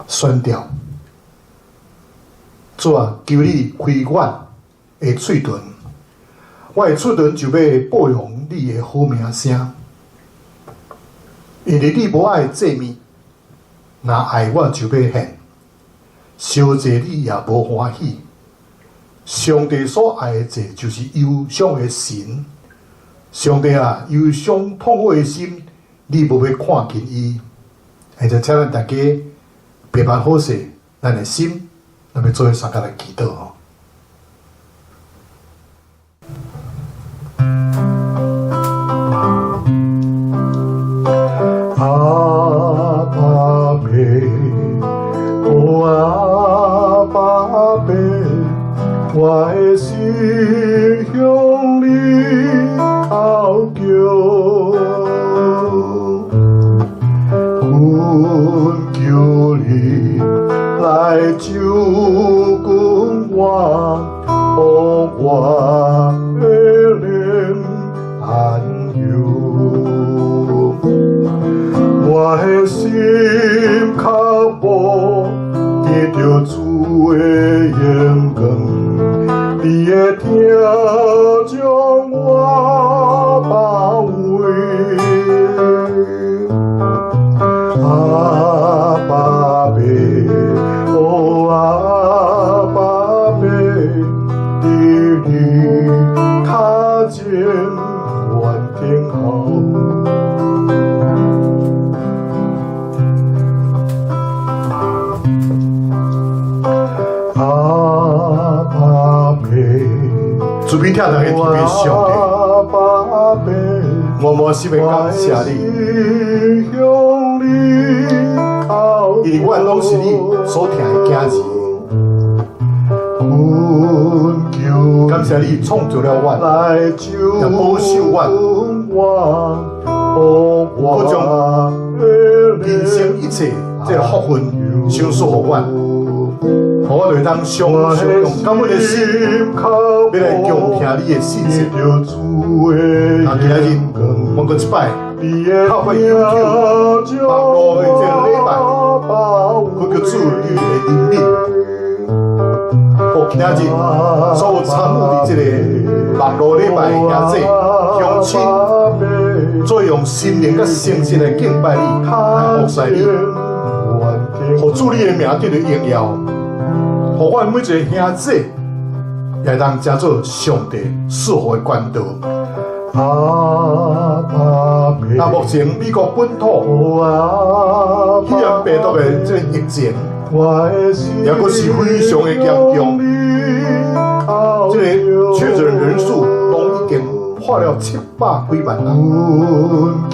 宣调，主啊，求你开阮的喙唇，我的喙唇就欲报扬你的好名声。因为你无爱祭物，若爱我就欲献，烧祭你也无欢喜。上帝所爱的祭就是忧伤的神。上帝啊，忧伤痛悔的心，你无欲看轻伊。现在请咱大家平安好势，咱的心，咱欲做伙相共来祈祷吼。阿爸父，哦阿爸父，我的心向你哀求，恳求你来救阮我，予我的灵安悠。我的心渴慕得著主的荣光，你的疼将我包围。阿爸父，哦阿爸父，伫你跤前愿等候。阿爸父，慈悲疼咱的天父上帝，阿爸父，满满心的感谢你，因为阮拢是你所疼的囝儿。感谢你创造了阮，也保守阮，阁将人生一切这个福分赏赐予阮，予阮会当常常用感恩的心，欲来恭听你的信息。那今仔日，阮阁一摆透过 YouTube 网路的这个礼拜，恳求主你的怜悯，予今仔日所有参与伫这个网路礼拜的兄弟乡亲，做用心灵佮诚实来敬拜你，来服侍你，予主你的名得著荣耀，予阮每一个兄弟也当成做上帝赐福的管道。那目前美国本土肺炎病毒的这个疫情，也阁是非常的严重，这个确诊人数拢已经破了700几万人。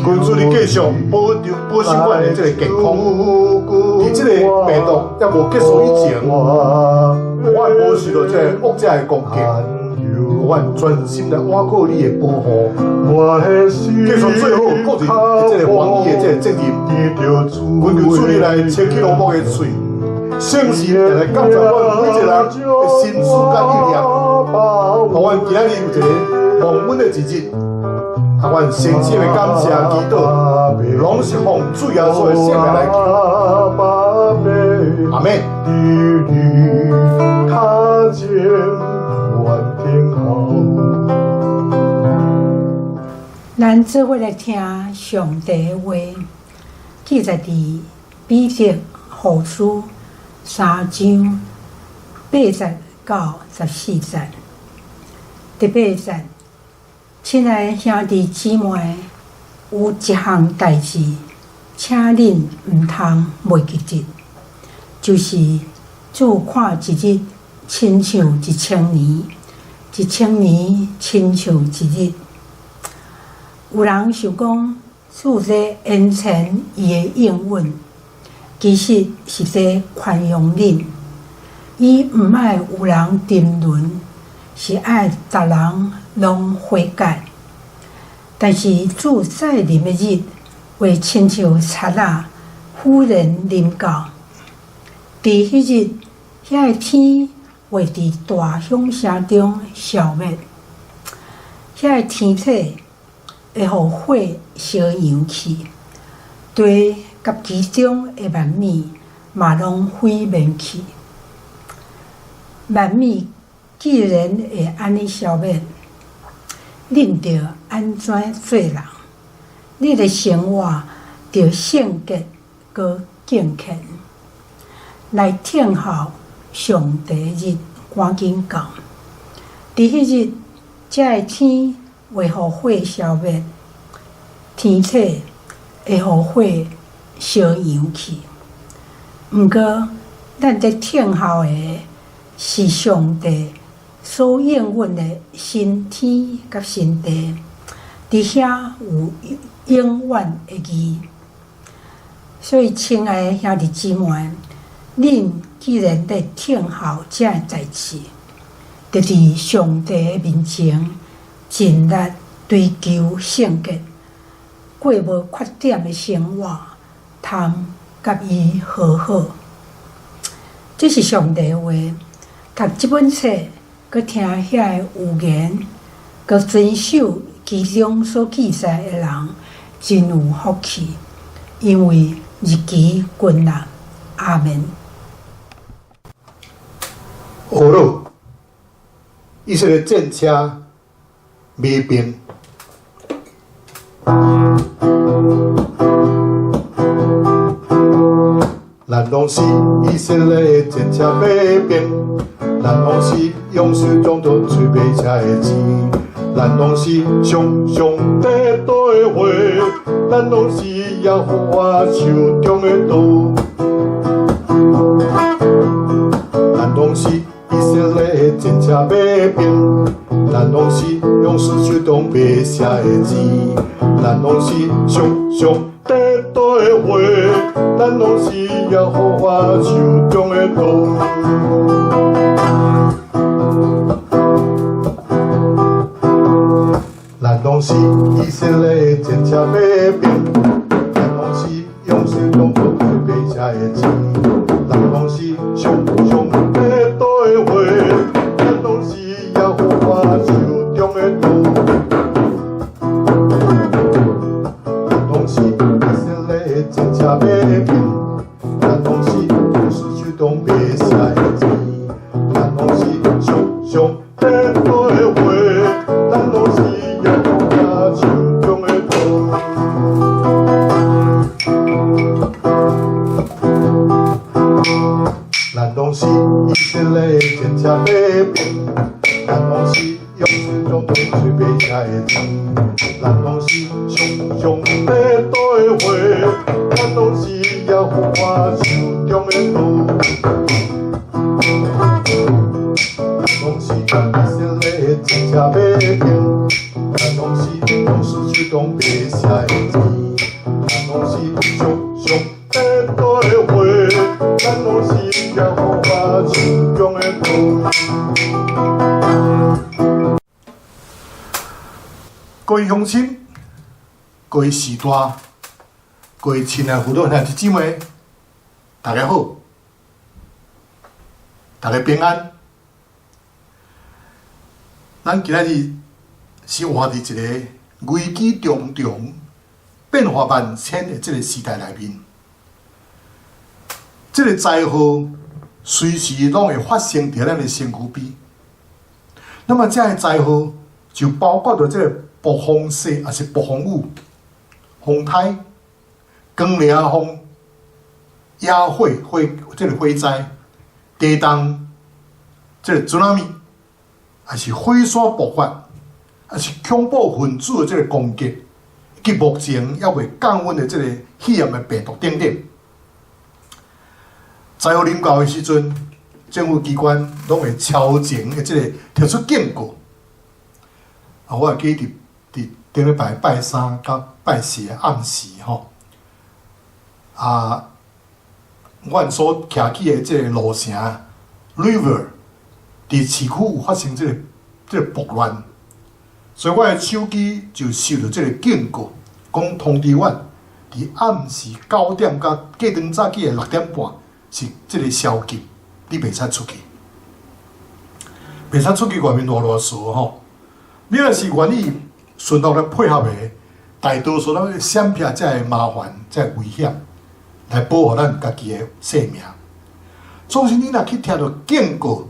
恳主你继续保守保守阮的这个健康，伫这个病毒犹无结束以前，阮无受到这个恶者的攻击，阮专心来倚靠你的保护，继续做好个人的这个防疫的这个责任。恳求主你来清去萝卜的喙，圣神也来监察阮每一个人的心思佮意念，予阮今仔日有一个蒙恩的一日。啊，阮诚心的感谢祈祷，拢是奉主耶稣的圣名来求。阿们。咱做伙来听上帝的话，记载伫彼得后书三章八节到14节。第八节，親愛的兄弟姊妹，有一項代誌，請恁毋通袂記得，就是主看一日，親像一千年；一千年，親像一日。有人想講，主咧延遲伊的應允，其實是咧寬容恁。伊毋愛有人沉淪，是愛逐人攏悔改。但是主再臨的日，會親像賊仔忽然臨到。佇彼日，遐个天會佇大響聲中消滅，遐個天體會予火燒溶去，地佮其中的萬物嘛攏毀滅去。萬物既然會按呢消滅，恁著按怎做人？你的生活著聖潔閣敬虔，來等候上帝日趕緊到。佇彼日，這个天會予火消滅，天體會予火燒溶去。毋過，咱佇等候的是上帝所應允的新天佮新地，佇遐有永遠的義。所以，親愛的兄弟姊妹，恁既然佇等候這个代誌，就佇上帝的面前盡力追求聖潔，過無缺點的生活，通佮伊和好。這是上帝的話。讀這本冊，閣聽遐个預言，閣遵守其中所記載的人，真有福氣，因為日期近啦。阿門。呵咾，以色列戰車馬兵。咱攏是以色列的戰車馬兵，咱攏是勇士中的吹馬車的錢，咱攏是上上帝的話，咱攏是耶和華手中的刀。咱攏是以色列的戰車馬兵，咱攏是勇士手中馬車的錢，咱攏是上上帝的話，咱攏是耶和華手中的刀。咱攏是以色列的戰車馬兵，咱攏是勇士中的馬車的錢，咱攏是上上帝的話，咱攏是耶和華手中的刀。咱攏是以色列的戰車馬兵，咱攏是勇士手中馬車的錢，咱攏是上上帝的話，咱攏是耶和華手中的刀。咱攏是以色列的戰車馬兵，咱攏是勇士中的吹馬車的錢，咱攏是上上帝的話，咱攏是耶和華手中的刀。咱攏是以色列的戰車馬兵，咱攏是勇士手中馬車的錢，咱攏是上上帝的話，咱攏是耶和華手中的刀。各位鄉親，各位序大，各位親愛父老兄弟姊妹，大家好，大家平安。咱今仔日是活佇一個危機重重、變化萬千的這個時代內面，這個災禍隨時攏會發生佇咱的身軀邊。那麼，這个災禍就包括著這個暴風雪，抑是暴風雨、風颱、光涼風、野火、火這个火災、地動、這个津波，抑是火山爆發，抑是恐怖分子的這个攻擊，以及目前猶未降溫的這个肺炎的病毒等等。災禍臨到的時陣，政府機關攏會超前的這个提出警告。啊，我會記得佇頂禮拜拜三佮拜四的暗時吼，啊，阮所徛起的這个路城 River，佇市區有發生這个暴亂，所以我的手機就收著這个警告，講通知阮佇暗時9點佮隔頓早起的6點半是這个宵禁，你袂使出去，袂使出去外面亂亂踅吼。你若是願意順路來配合的，大多數攏會閃避這个麻煩、這个危險，來保護咱家己的性命。總是你若去聽著警告，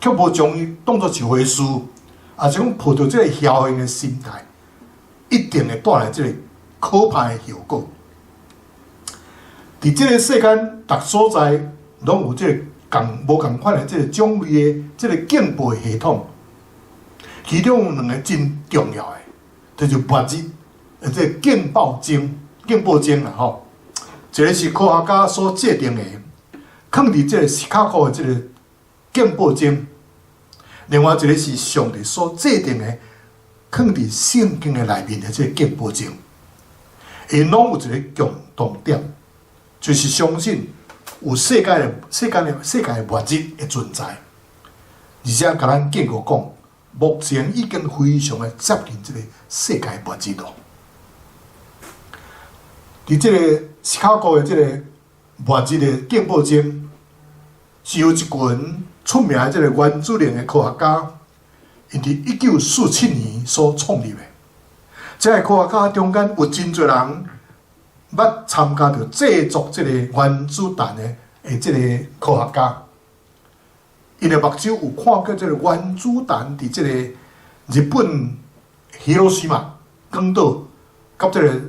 卻無將伊當做一回事，抑是講抱著這个僥倖的心態，一定會帶來這个可怕的後果。佇這个世間，逐所在攏有這个仝無仝款的這个種類的這个警報的系統，其中有兩个真重要的，就是末日的這个警報鐘、警報鐘啦吼。一个是科學家所制定的，囥佇這个芝加哥的這个警報鐘；另外一个是上帝所制定的，囥佇聖經的內面的這个警報鐘。𪜶攏有一个共同點，就是相信有世界的、世間的、世界的末日的存在，而且共咱警告講，目前已經非常的接近這个世界末日囉。佇這个芝加哥的這个末日的警報鐘，是由一群出名的這个原子能的科學家，𪜶佇1947年所創立的。這个科學家中間有真濟人捌參加著製作這个原子彈的這个科學家，𪜶的目睭有看過這个原子彈佇這个日本広島廣島佮這个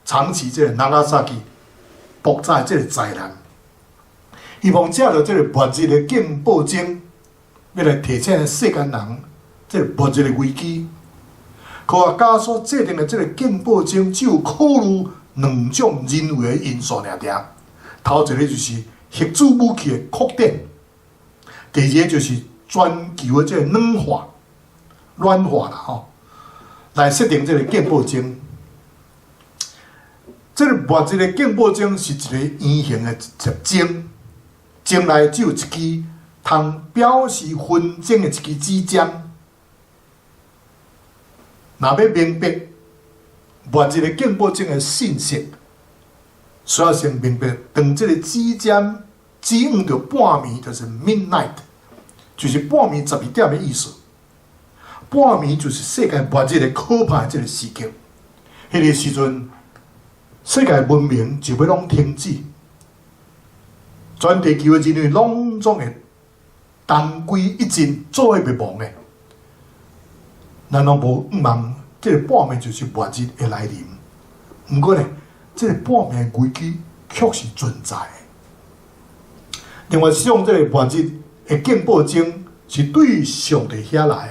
長崎這个長崎爆炸的這个災難，希望藉著這个末日的警報鐘，欲來提醒世間人這个末日的危機。科學家所制定的這个警報鐘，只有考慮兩種人為的因素爾爾。頭一个就是核子武器的擴展，第二个就是全球的這个暖化、暖化啦吼，來設定這个警報鐘。這个末日的警報鐘是一个圓形的鐘，鐘內只有一支通表示分鐘的一支指針。若欲明白末日的警報鐘的信息，需要先明白，當這个指針指向著半暝，就是 midnight，就是半暝12點的意思。半暝就是世界末日的可怕的這个時刻。彼个時陣，世界文明就欲攏停止，全地球的人類攏總會同歸於盡，做伙滅亡的。咱攏無向望，這个半暝就是末日的來臨。毋過呢，這个半暝的危機確實存在的。另外，使用這个末日的警報鐘是對上帝遐來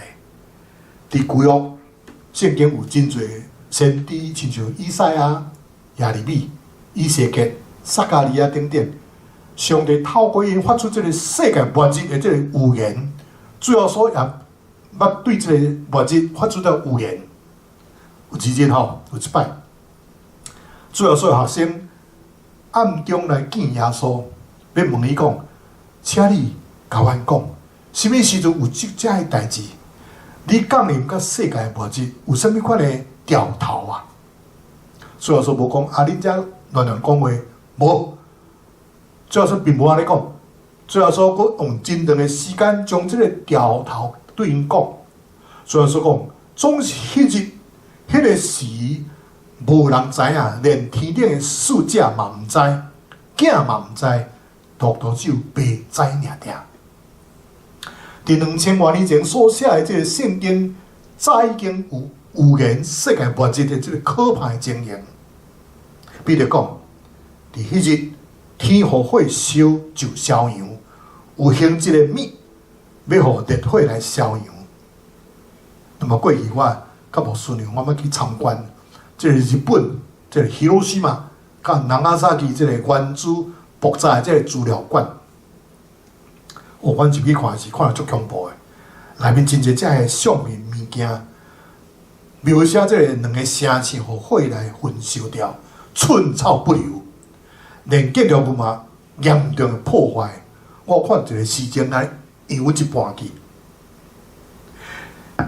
的。佇舊約聖經有真濟先知，親像以賽亞、耶利米、以西結、撒迦利亞等等，上帝透過𪜶發出這个世界末日的這个預言，主耶穌也捌對這个末日發出的預言。有一日吼，有一擺，主耶穌的學生暗中來見耶穌，欲問伊講：請你共阮講，啥物時陣有這遮的代誌？你降臨佮世界末日有啥物款的兆頭啊？主耶穌無講啊，恁遮亂亂講話，無。主耶穌並無按呢講，主耶穌閣用真長的時間將這个兆頭對𪜶講。主耶穌講，總是彼日、彼个時，無人知影，連天頂的使者嘛毋知，囝嘛毋知，獨獨只有父知爾爾。佇2000外年前所寫的這个聖經，早已經有預言世界末日的這个可怕的情形。比如講，佇彼日天予火燒就燒羊，有興一个物欲予烈火來燒羊。那麼過去我佮牧師娘，我們去參觀這个日本這个広島佮長崎這个原子爆炸的這个資料館。哦，阮入去看是看著足恐怖的，內面真濟這个相片物件，描寫這个兩个城市予火來焚燒掉，寸草不留，連建築物嘛嚴重的破壞。我看一个時鐘來揚一半去，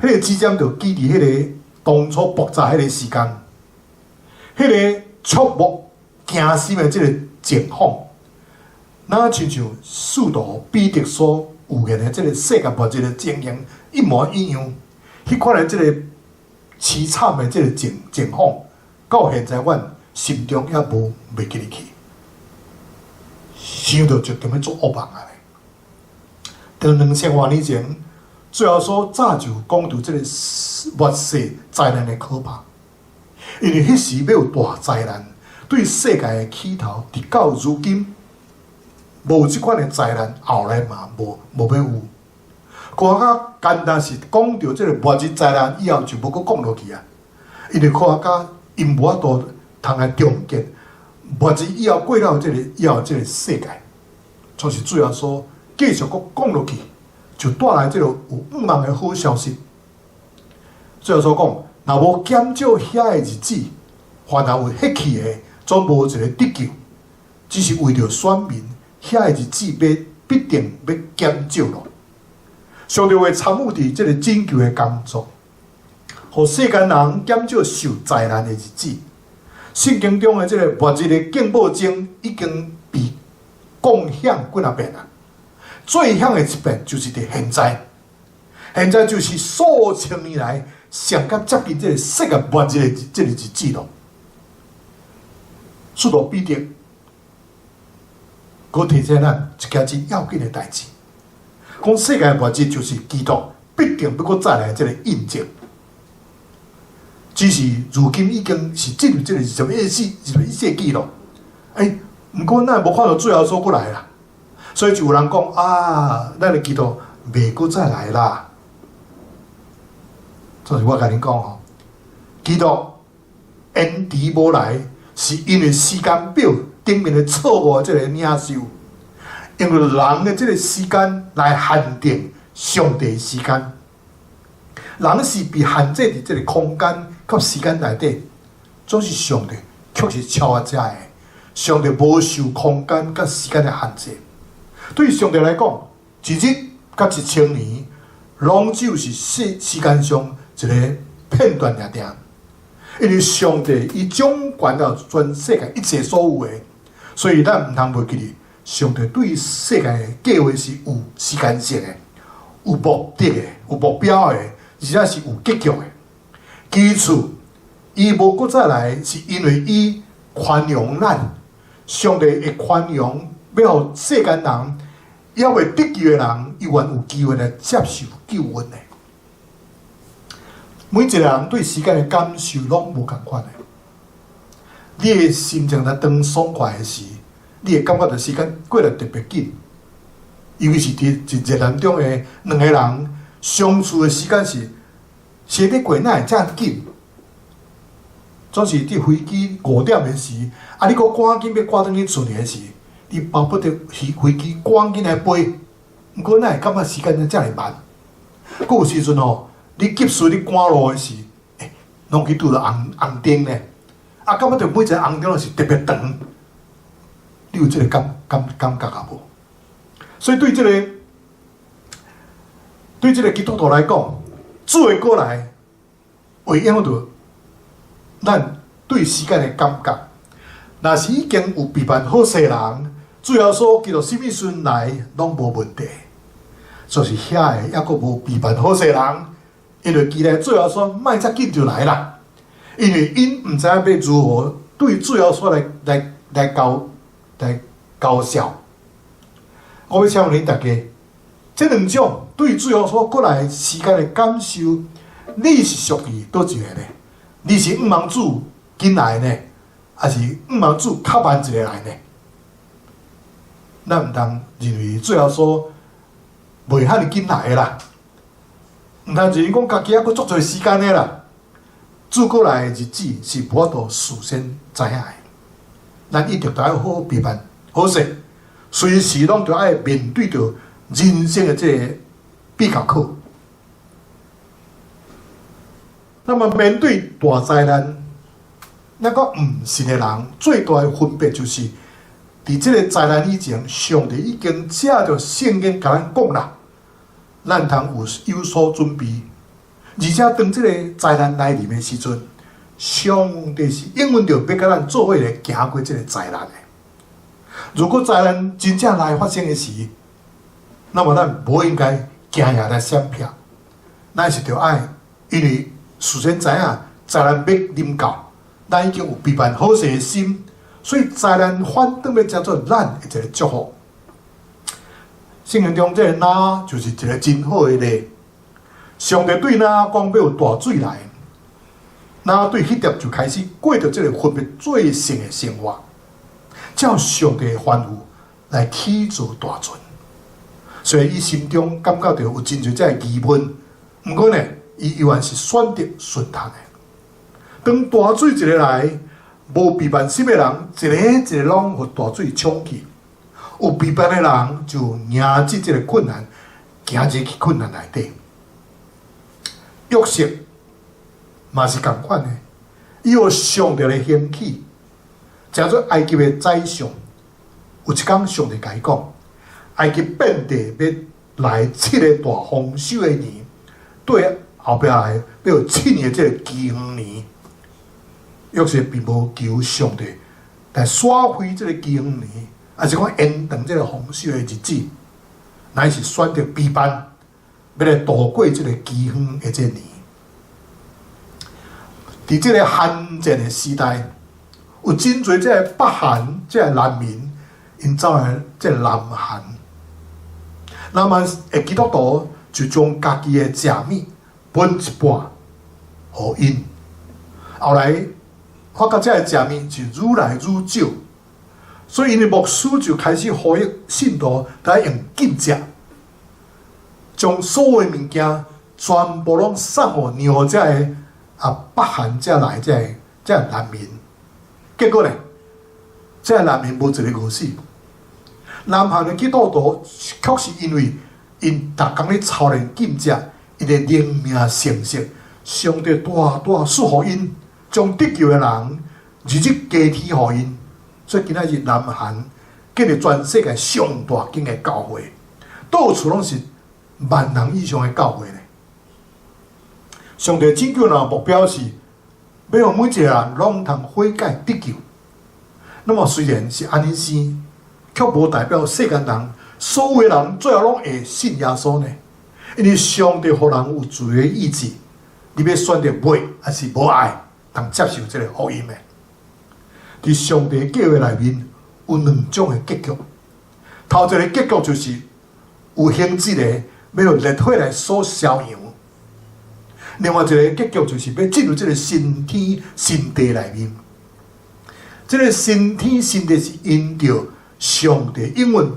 彼个指針就記佇彼个當初爆炸彼个時間，彼个觸目驚心的這个情況，若親像使徒彼得所預言的這个世界末日的情形一模一樣。彼款的這个淒慘的這个情況，到現在阮心中猶無袂記得去，想著就感覺足惡夢啊！佇2000外年前，主耶穌早就講著這个末世災難的可怕，因為彼時欲有大災難，對世界的起頭，直到如今無這款的災難，後來嘛無欲有。科學家簡單是講著這个末日災難以後就無閣講落去啊，因為科學家𪜶無法度通來終結末日以後過了這个以後這个世界，就是主耶穌繼續閣講落去，就帶來這个有向望的好消息。主耶穌講，若無減少遐个日子，凡若有血氣的，總無一个得救。只是為著選民，遐个日子欲必定欲減少囉。上帝會參與佇這个拯救的工作，予世間人減少受災難的日子。聖經中的這个末日的警報鐘已經被講響幾若遍啊！最響的一遍就是佇現在，現在就是數千年來上較接近這个世界末日的這个日子囉。使徒彼得閣提醒咱一件真要緊的代誌，講世界末日就是基督必定欲閣再來這个印證。只是如今已經是進入這个21世紀囉。欸，毋過咱無看著主耶穌閣來啦，所以就有人講啊，咱的基督袂閣再來啦。所以我共恁講吼，基督延遲無來，是因為時間表頂面的錯誤這个領袖，因為人的這个時間來限定上帝時間，人是被限制佇這个空間佮時間內底，總是上帝卻是超越這个，上帝無受空間佮時間的限制。對上帝來講，一日佮1000年，攏只有是時間上一个片段爾爾。因為上帝伊掌管了全世界一切所有的，所以咱毋通袂記得，上帝對世界的計劃是有時間性的、有目的的、有目標的，而且是有結局的。其次，伊無閣再來，是因為伊寬容咱，上帝會寬容，欲予世間人猶未得救的人，猶原有機會來接受救恩的。每一個人對時間的感受攏無仝款的。你的心情若當爽快的時，你會感覺著時間過得特別緊。尤其是佇熱戀中的兩個人相處的時間是，時咧過哪會遮緊？總是佇飛機5點的時，啊，你閣趕緊欲趕轉去厝裡的時，你巴不得飛機趕緊來飛，毋過哪會感覺時間遮爾慢？閣有時陣吼，你急事你趕路的時，欸，攏去拄著紅燈咧，啊，感覺著每一个紅燈攏是特別長，你有這个感覺啊無？所以對這个基督徒來講，主的過來會影響著咱對時間的感覺。若是已經有備辦好勢人，主耶穌基督啥物時陣來攏無問題。就是遐个猶閣無備辦好勢人，𪜶就期待主耶穌莫遮緊就來啦，因為𪜶毋知影欲如何對主耶穌來交涉。我欲請問恁大家，這兩種對主耶穌過來時間的感受，你是屬於佗一個呢？你是向望主緊來呢，還是向望主較慢一个來呢？咱毋通認為主耶穌袂遐爾緊來的啦。毋通就是講家己猶閣足濟時間的啦，主閣來的日子是無法度事先知影的。咱一定著愛好好備辦好勢，隨時攏著愛面對著人生的這个比較考。那麼面對大災難，咱閣毋信的人最大的分別就是，佇這个災難以前，上帝已經藉著聖經共咱講啦，咱通有所準備。而且當這个災難來臨的時陣，上帝是應允著欲共咱做伙來行過這个災難的。如果災難真正來發生的時，那麼咱無應該驚嚇來閃避，咱是著愛，因為事先知影災難欲臨到，咱已經有備辦好勢的心，所以災難反轉欲成做咱的一个祝福。聖經中這个挪亞就是一个真好的例。上帝對挪亞講欲有大水來，挪亞對彼粒就開始過著這个分別罪聖的生活，照上帝的吩咐來起造大船。雖然伊心中感覺著有真濟這个疑問，毋過呢，伊依然是選擇順從的。當大水一个來，無備辦心的人，一个一个攏予大水沖去；有備辦的人，就迎接這个困難，行入去困難內底。約瑟嘛是仝款的，伊予上帝來興起，成做埃及的宰相。有一工，上帝共伊講，埃及遍地欲來七个大豐收的年，對後壁來欲有7年的這个饑荒年。約瑟並無求上帝來煞開這个饑荒年，抑是講延長這个豐收的日子，乃是選擇備辦，欲來度過這个饑荒的這年。佇這个韓戰的時代，有真濟這个北韓這个難民，𪜶走來這个南韓。南韓的基督徒就將家己的食物分一半予𪜶。後來發覺這个食物是愈來愈少，所以𪜶的牧師就開始呼籲信徒來用禁食，將所有的物件全部攏送予讓這个北韓遮來這个難民。結果呢，這个難民無一个餓死。南韓的基督徒確實因為𪜶逐工咧操練禁食，𪜶的靈命成熟，上帝大大賜予𪜶，將得救的人日日加添予𪜶，所以今仔日南韓建立全世界上大間的教會，到處攏是萬人以上的教會咧。上帝拯救人的目標是欲予每一个人攏通悔改得救。那麼雖然是按呢生，卻無代表世間人所有的人最後攏會信耶穌呢？因為上帝予人有自由的意志，你欲選擇愛抑是無愛，通接受這个福音的。佇上帝計劃內面有兩種的結局，頭一个結局就是有興致的欲予烈火來所燒揚；另外一个結局就是欲進入這个新天新地內面。這个新天新地是因著上帝應允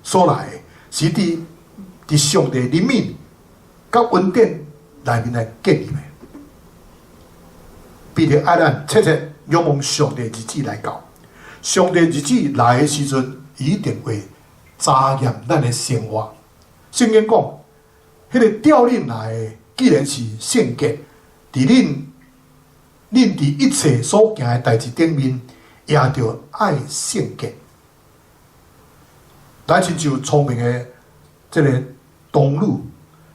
所來的，是佇上帝憐憫佮恩典內面來建立的。彼得愛咱切切仰望上帝日子來到，上帝日子來的時陣，伊一定會查驗咱的生活。聖經講，彼个召恁來的，既然是聖潔，恁佇一切所行的代誌頂面，也著愛聖潔。來親像聰明的這个童女，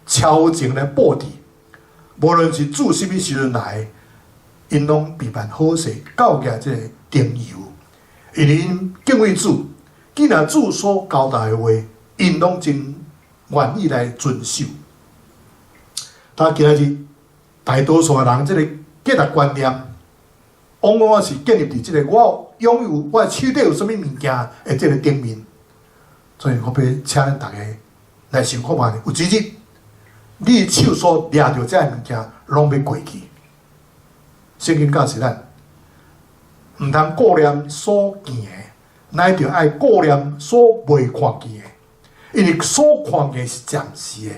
超前來布置，無論是主啥物時陣來，𪜶攏備辦好勢，到額這个燈油，因為𪜶敬畏主，既然主所交代的話，𪜶攏真願意來遵守。但今仔日大多數的人，這个價值觀念，往往是建立佇這个我擁有我手底有啥物物件的這个頂面。所以我欲請恁逐家來想看覓，有一日你手所掠著這个物件，攏欲過去。聖經教示咱，毋通顧念所見的，乃著愛顧念所未看見的，因為所看見是暫時的，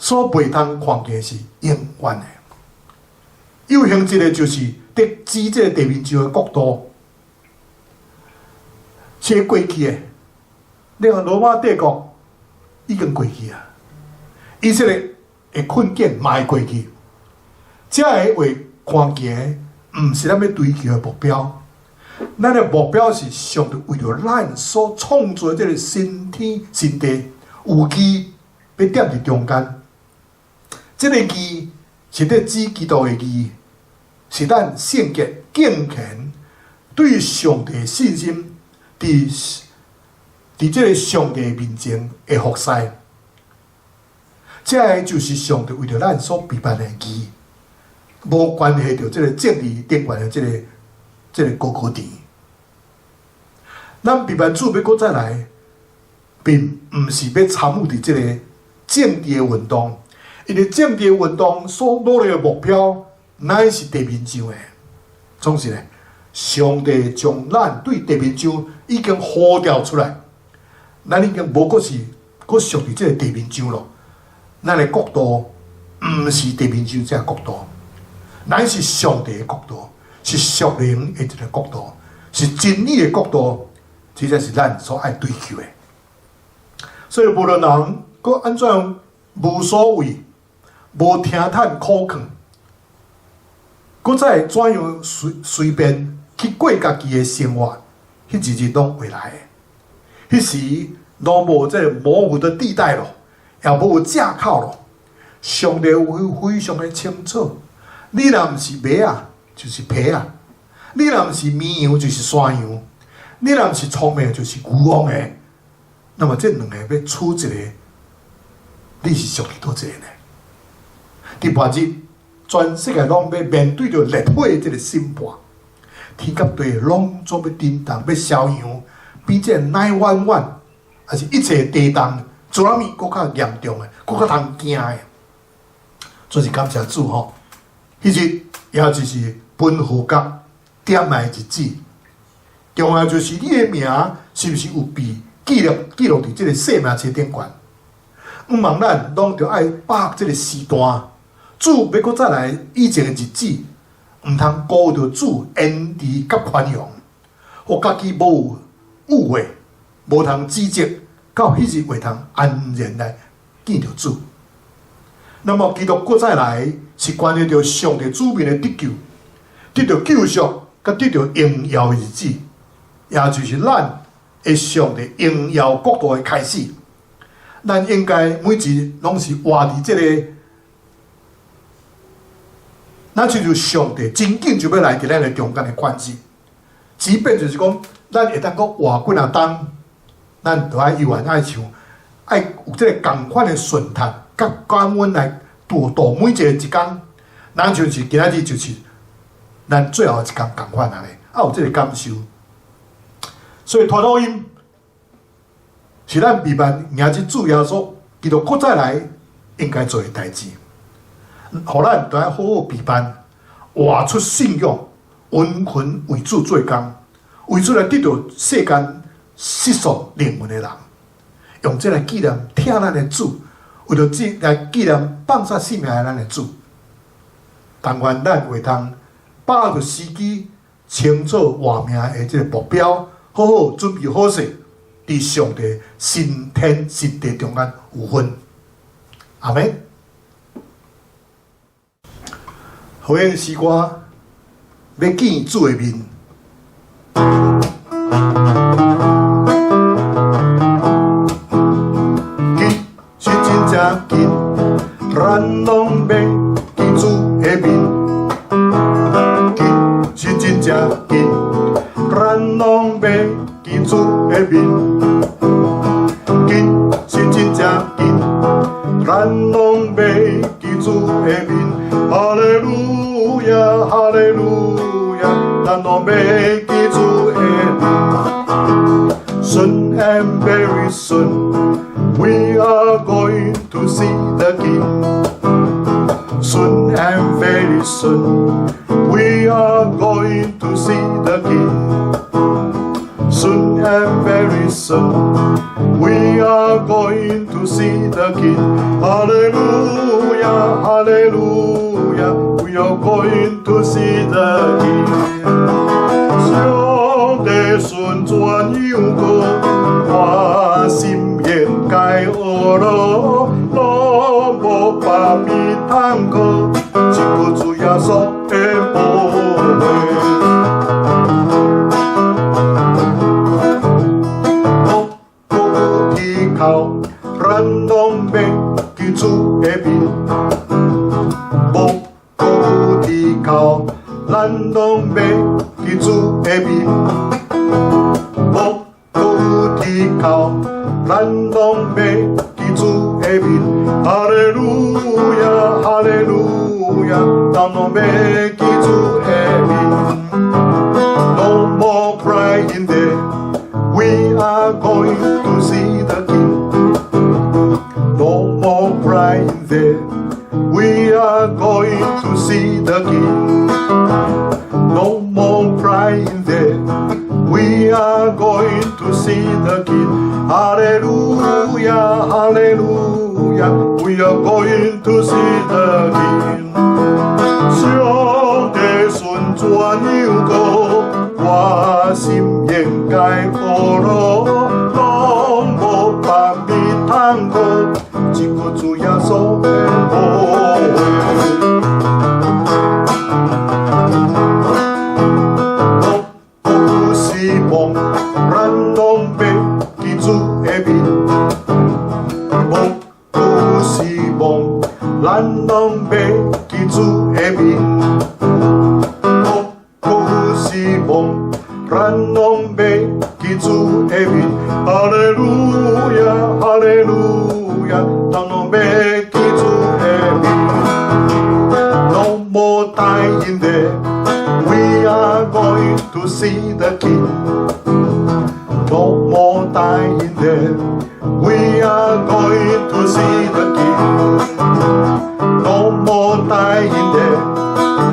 所袂通看見是永遠的。有形一个就是佇指這個地面上的國度，是會過去的。你看羅馬帝國已經過去啊，以色列的困境嘛會過去。這个會看見的，毋是咱欲追求的目標。咱的目標是上帝為著咱所創造的這个新天新地，有義欲踮佇中間。這个義是佇指基督的義，是咱聖潔敬虔對上帝信心，佇這个上帝面前的服侍。這个就是上帝為著咱所備辦的義，無關係著這个政治頂懸的這个高高地。咱備辦主欲閣再來，並毋是欲參與佇這个政治的運動，因為政治的運動所努力的目標，乃是地面上的。總是呢，上帝將咱對地面上已經呼召出來，咱已經無閣是閣屬佇這个地面上咯。咱的國度毋是地面上這个國度，乃是上帝的國度，是屬靈的一个國度，是真理的國度，這才是咱所愛追求的。所以無論人閣按怎樣無所謂、無聽嘆苦困，閣再怎樣隨隨便去過家己的生活，彼一日攏會來的。彼時攏無這个模糊的地帶咯，也無借口咯。上帝會非常的清楚，你若毋是馬仔，就是貔仔；你若毋是綿羊，就是山羊；你若毋是聰明，就是愚戇的。那麼這兩个欲取一个，你是屬於佗一个呢？佇末日，全世界攏欲面對著烈火這个審判，天佮地攏總欲震動，欲消揚，比這個 911，抑是一切地動，做啥物閣較嚴重的，閣較通驚的。真是感謝主吼！彼日也就是分號角點來的日子，重要就是你的名是毋是有被記錄佇這个生命冊頂懸？毋茫咱攏著愛把握這个時段，主欲閣再來以前的日子，毋通辜負著主恩慈佮寬容，予家己無誤會，無通指責，到彼日會通安然來見著主。那麼基督閣再來，是關係著上帝子民的得救，得著救贖，佮得著榮耀的日子，也就是咱的上帝榮耀國度的開始。咱應該每一日攏是活佇這个，咱親像上帝真緊就欲來佇咱的中間的款式。即便就是講，咱會當閣活幾若冬，咱著愛猶原愛像愛有這个仝款的順服。佮感恩來度度每一个一工，咱就是今仔日就是咱最後一工仝款按呢，啊有這个感受。所以傳福音是咱備辦迎接主耶穌基督閣再來應該做的代誌，予咱著愛好好備辦，活出信仰，殷勤為主做工，為主來得著世間失喪靈魂的人，用這來紀念疼咱的主。為著這來紀念放下性命的咱的主，但願咱會通把握著時機，清楚活命的這个目標，好好準備好勢，佇上帝新天新地中間有份。阿們。好用詩歌，欲見主的面。其實真正近，咱攏欲見主的面。其實真正近，咱攏欲見主的面。其實真正近，咱攏欲見主的面。哈利路亞，哈利路亞，咱攏欲見主的面。Soon and very soon, we are going to see the King. Soon and very soon, we are going to see the King. Soon and very soon, We are going to see the King. Hallelujah, hallelujah. We are going to see the King. 上帝順轉又過，我心應該學咯，攏無別物通靠，一個主耶穌的寶血。無閣有天口，咱攏欲見主的面。無閣有天口，咱攏欲見主的面。無閣有天口，咱攏欲見主的面。哈利路亞，哈利路亞，咱攏欲見主的面。No more crying there, we are going to see the King. No more crying there, we are going to see the King. No more crying there, we are going to see the King. Hallelujah, hallelujah, we are going to see the King. 上帝順轉又過，我心應該學咯，攏無別物通靠，一個主耶穌的寶血。無閣有死亡，咱攏欲見主的面。無閣有死亡，咱攏欲見主的面。無閣有死亡，咱攏欲見主的面。哈利路亞，哈利路亞，咱攏欲見主的面。No more dying there, we are going to see the King. No more dying there, we are going to see the King. No more dying there,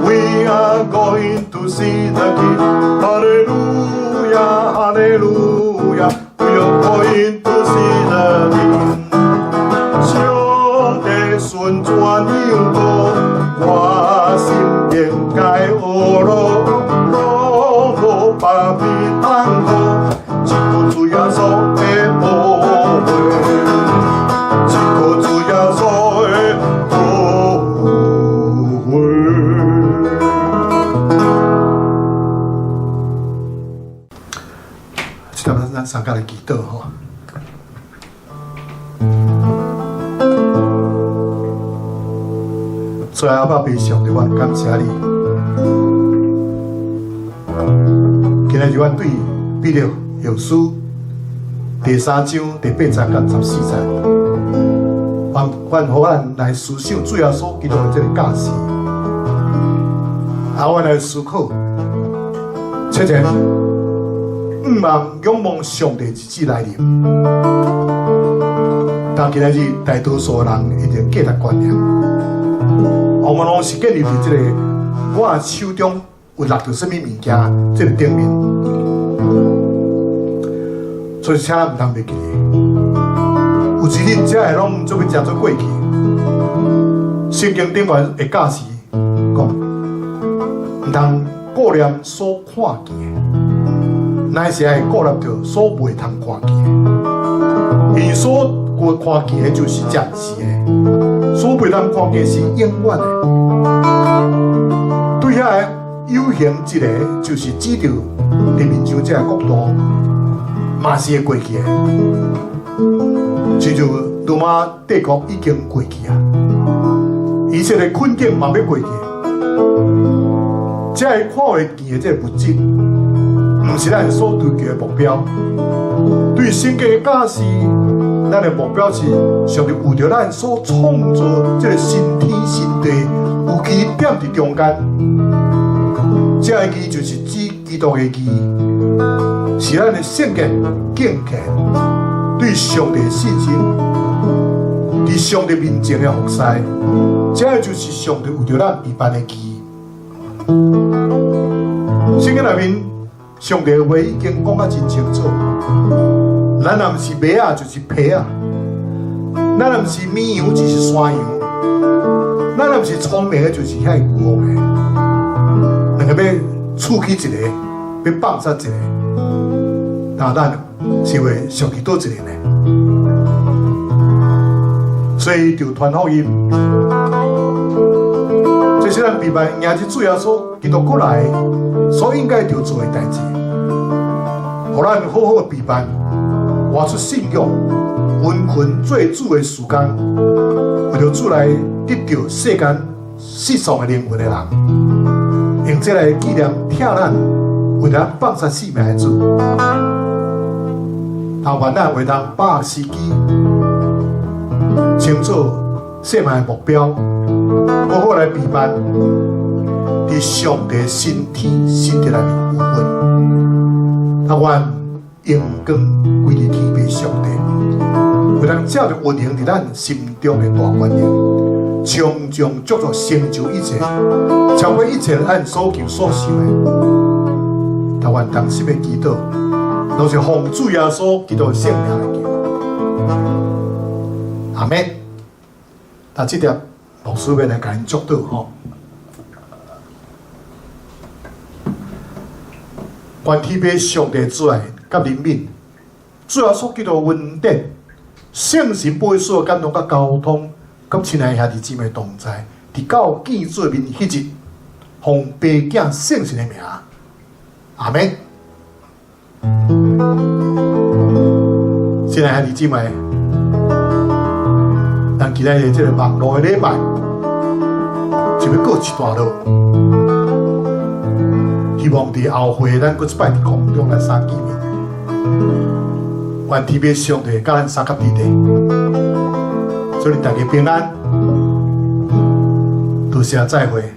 we are going to see the King. Hallelujah, hallelujah, we are going to see the King. 上帝順轉又過，我心應該學咯，攏無別物通靠，一個主耶穌的寶血，一個主耶穌的寶血。這陣咱三個來祈禱吼。主阿爸父上帝，我感謝你。今日阮對彼得後書第三章第八節到14節，願願予咱來思想主耶穌基督的這个教示，啊，阮來思考，切切，向望仰望上帝日子來臨。但今日大多數人𪜶的價值觀念，往往攏是建立佇這个我手中有搦著啥物物件這个頂面，所以請咱毋通袂記得，有一日這个攏做欲成做過去。聖經頂懸的教示講，毋通顧念所看見的，乃是愛顧念著所袂通看見的，因為所看見的就是暫時的，所袂通看見是永遠的。對遐个有形一个，就是指著人民上這个國度，嘛是會過去的。親像羅馬帝國已經過去啊，以色列困境嘛欲過去。這个看袂見的這个物質，毋是咱所追求的目標。對聖經的教示，咱的目標是上帝為著咱所創造這个新天新地，有基點佇中間。這个義就是指基督的義，是咱的聖潔敬虔，對上帝的信心，佇上帝面前的服侍，這个就是上帝為著咱預辦的義。聖經內面，上帝的話已經講甲真清楚，咱若毋是馬仔，就是皮仔；咱若毋是綿羊，就是山羊；咱若毋是聰明的，就是遐愚戇的。兩个欲處去一个，欲放殺一个，那咱是會屬於佗一个呢？所以就傳福音，這是咱避盼迎接主耶穌基督過來所應該著做的代誌，予咱好好的備辦，活出信仰，殷勤做主的事工，為著主來得著世間失喪的靈魂的人，用這來紀念疼咱，為咱放殺性命的主。啊，願咱會當把握時機，清楚生命的目標，好好來備辦，佇上帝新天新地內面有份。啊，願榮光歸佇天父上帝，會當照著運行佇咱心中的大權能，充足足足成就一切，超過一切咱所求所想的。但願同心的祈禱，攏是奉主耶穌基督聖名來求。阿們。那這條牧師欲來共𪜶祝禱吼。願天父上帝慈愛佮憐憫，主耶穌基督恩典，聖神保惠師感動佮交通，佮親愛兄弟姊妹同在，直到見主的面彼日，奉父子聖神的名，阿們。親愛兄弟姊妹，咱今仔日這个網路的禮拜就欲告一段落，希望佇後回咱閣一擺佇空中來相見面。願天父上帝佮咱相佮佇咧，祝恁大家平安，多謝再會。